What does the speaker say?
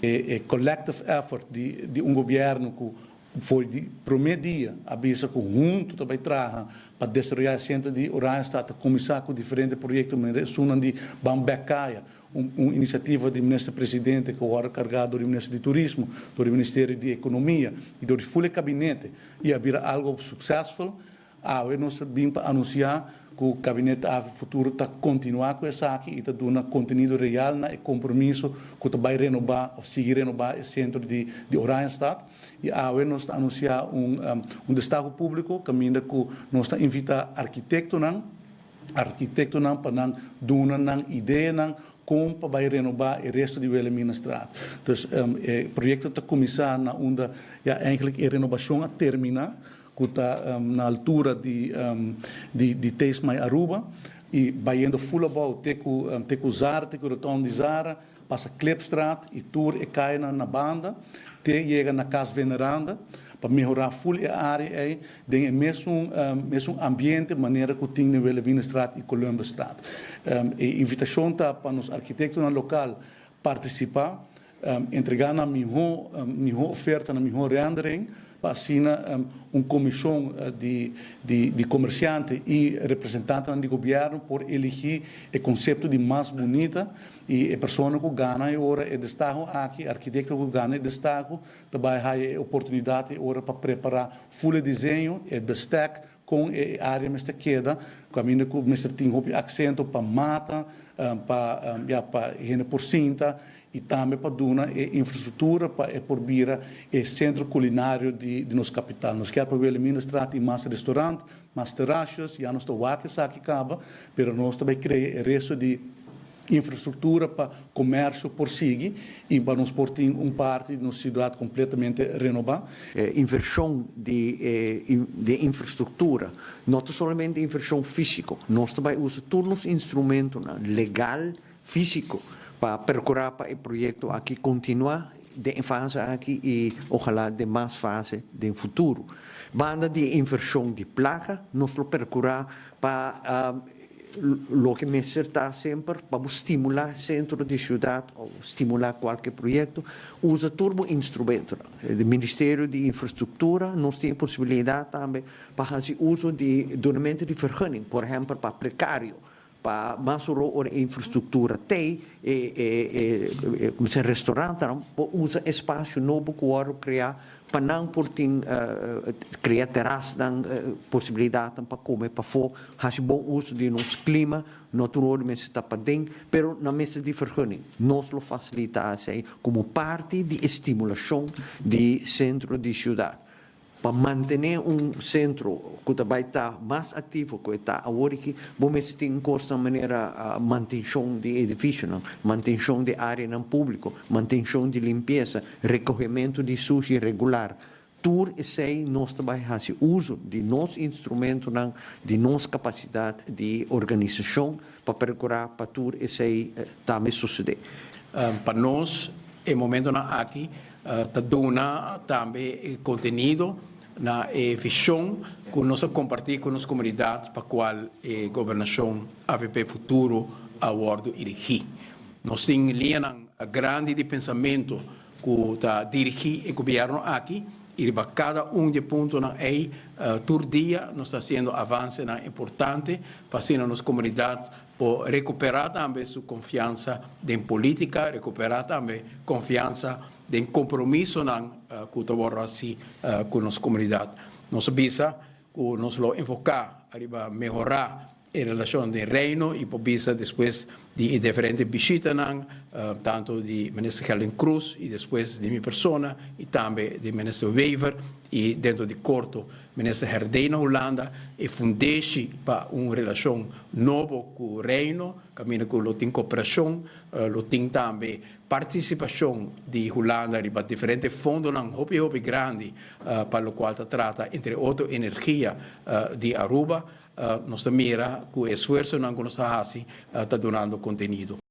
E collective effort di un gobierno cu for di prome dia a bisa cu hunto ta bay traha pa desaroya e centro di Oranjestad, ta cuminsa cu diferente proyecto manera esunnan di Ban Bek Caya, un iniciativa di Minister Presidente cu awor carga door di Minister di Turismo, door di Ministerio di Economia y door di full e gabinete y a bira algo successful. Awe nos ta bin pa anuncia cu Gabinete Avp Futuro ta continua cu esaki y ta duna contenido real na e compromiso cu ta bay renoba of sigui renoba e centro di Oranjestad. Y awe nos ta anuncia un destaho publico caminda cu nos ta invita arkitectonan arkitectonan pa nan duna nan ideanan con pa bay renoba e resto di Wilhelminastraat. Dus e proyecto ta cuminsa na unda ya eigenlijk e renobacion a termina, cu ta na altura di di Taste My Aruba y bayendo full abou te cu te cu Zara, te cu rotonde di Zara, pasa Klipstraat y tur e cayanan na banda te yega na Cas Veneranda pa mehora full e area ey den e mesun mesun ambiente manera cu tin den Wilhelminastraat y Columbusstraat. E invitacion ta pa nos arkitectonan local participa, entrega nan miho miho oferta, nan miho rendering, pa asina un comision di di comerciante y representantenan di gobierno por eligi e concepto di mas bunita y e persona cu gana e ora e destaho aki, arquitecto cu gana e destaho ta bay haya e oportunidad e ora pa prepara full e diseño, e bestek, Kon e área mester keda, kaminda ku mester tin hopi aksento pa mata, pa ya pa hende por sinta i tambe pa duna e infrastruktura pa e por bira e sentro kulinario di nos kapital. Nos kier pa Wilhelminastraat tin mas restorant, mas terasjes, ya nos ta wak esaki kaba, pero nos ta bai krea e resto di infrastruktura pa komersio por sigui i pa nos por tin un parti di nos siudat kompletamente renobá. Invershon di den infrastruktura no ta solamente invershon físiko. Nos ta bai usa tur nos instrumentonan legal, físiko, pa perkurá pa e proyekto aki kontinuá den e fase aki i ojalá den mas fase den futuro. Banda di e invershon di plaka, nos lo perkurá pa Loke mester ta semper pa bo stimulá sentro di siudat òf stimulá kualke proyekto, usa tur bo instrumentonan. E Ministerio di Infrastruktura nos tin e posibilidat tambe pa hasi uso di dunamentu di vergunning, por ehèmpel pa prekario, pa mas oro ora e infrastruktura t'ei, e e restaurantenan por usa e spasio nobo ku wòrdu kreá Pa nan por tin krea terasnan, posibilidatnan pa kome pafó, hasi bon uso di nos klima, no tur ora mester ta paden, pero nan mester di vergunning. Nos lo fasilitá esei komo parti di e stimulashon di sentro di siudat. Pa mantené un sentro ku ta bai ta mas aktivo ku e ta awor aki, bo mester tin kosnan manera mantenshon di edifisionan, mantenshon di áreanan públiko, mantenshon di limpiesa, Rekohementu di sushi regular. Tur esei nos ta bai hasi uso di nos instrumentonan, di nos kapasidat di organisashon pa perkurá pa tur esei tambe sosodé. Pa nos e momentonan aki ta duna tambe e kontenido na e vishon ku nos a kompartí ku nos komunidat pa kual e gobernashon avp Futuro a wòrdu eligí. Nos tin liñanan grandi di pensamentu ku ta dirigí e gobièrnu aki i riba kada un di e puntonan ei tur dia nos ta hasiendo avansenan importante pa asina nos komunidat por rekuperá tambe su konfiansa den polítika, rekuperá tambe konfiansa den kompromisonan ku ta wòrdu hasi ku nos komunidat. Nos a bisa ku nos lo enfoká riba mehorá E relashon den Reino i por bisa despues di e diferente bishitanan, tantu di Minister Gerlin Croes i despues di mi persona i tambe di Minister Wever i dentro di korto Minister Herdé na Hulanda, e fundeshi pa un relashon nobo ku Reino, kaminda ku lo tin koperashon, lo tin tambe partisipashon di Hulanda riba diferente fondonan hopi hopi grandi pa lokual ta trata entre otro energia di Aruba. Nos ta mira ku e esfuersonan ku nos ta hasi ta dunando kontenido.